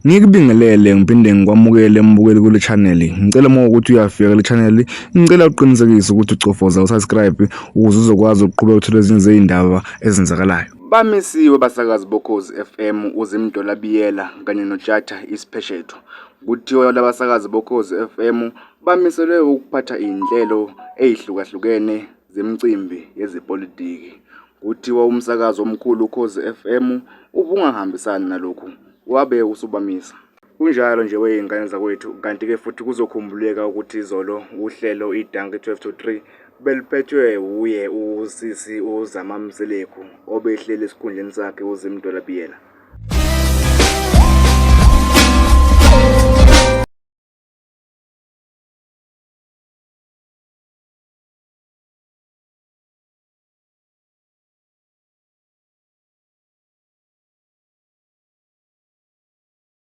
Ngikubingelele ngiphinde ngikwamukele mbukeli kule channel. Ngicela uma ukuthi uyafika kule channel, ngicela uqinisekise ukuthi ucofoza usubscribe ukuze uzokwazi ukuqhubeka uthole ezinye zezindaba ezenzakalayo. Bamisiwe abasakazi boKhozi FM uZimdola Biyela kanye noTshatha Isipheshetho. Kuthiwa labasakazi boKhozi FM bamiselwe ukuphatha izinhlelo ezihlukahlukene zemicimbi yezepolitiki. Kuthiwa umsakazo omkhulu uKhozi FM ubungahambisani nalokhu wabe usubamisa. Kunjalo nje wey'ngane zakwethu kanti-ke futhi kuzokhumbuleka ukuthi izolo uhlelo iDanki 12 to 3 beliphethwe wuye usisi uZama Mseleku obehleli esikhundleni sakhe uZimdola Biyela.